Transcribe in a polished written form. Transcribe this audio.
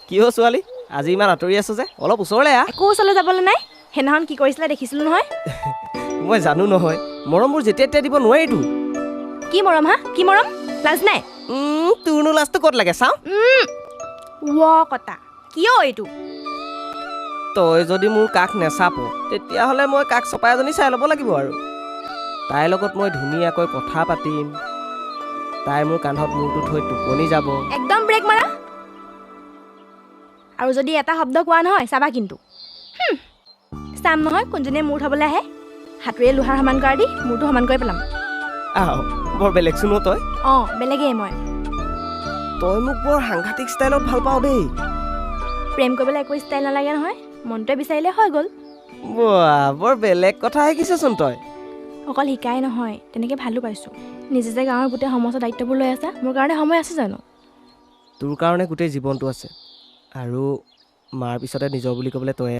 কি অ' ছোৱালী, আজি ইমান আঁতৰি আছো যে, অলপ ওচৰলৈ আহ। একো ওচৰলৈ যাবলৈ নাই, সেইদিনাখন কি কৰিছিলা দেখিছিলোঁ নহয়। মই জানো নহয়, মৰমবোৰ যেতিয়া তেতিয়া দিব নোৱাৰিতো। কি মৰম হা, কি মৰম? লাজ নাই? তোৰনো লাজটো ক'ত লাগে চাওঁ। কটা কিয় এইটো? তই যদি মোৰ কাষ নেচাপ তেতিয়াহ'লে মই কাষ চপা এজনী চাই ল'ব লাগিব আৰু। তাইৰ লগত মই ধুনীয়াকৈ কথা পাতিম, তাই মোৰ কান্ধত মূৰটো থৈ টোপনি যাব। একদম ব্ৰেক মাৰা, আৰু যদি এটা শব্দ কোৱা নহয় চাবা কিন্তু। চাম নহয় কোনজনীয়ে মূৰ থ'বলৈ আহে। হাতুৰীয়ে লোহাৰ সমান কৰা দি মূৰটো সমান কৰি পেলাম। আহ, বৰ বেলেগচোন অ' তই। অঁ, বেলেগেই মই। তই মোক বৰ সাংঘাতিক ষ্টাইলত ভাল পাওঁ দেই। প্ৰেম কৰিবলৈ একো ষ্টাইল নালাগে নহয়, মনটোৱে বিচাৰিলে হৈ গ'ল। বাহ, বৰ বেলেগ কথা শিকিছচোন তই। অকল শিকাই নহয়, তেনেকৈ ভালো পাইছোঁ। নিজে যে গাঁৱৰ গোটেই সমস্ত দায়িত্ববোৰ লৈ আছা, মোৰ কাৰণে সময় আছে জানো? তোৰ কাৰণে গোটেই জীৱনটো আছে, আৰু মাৰ পিছতে নিজৰ বুলি ক'বলৈ তই।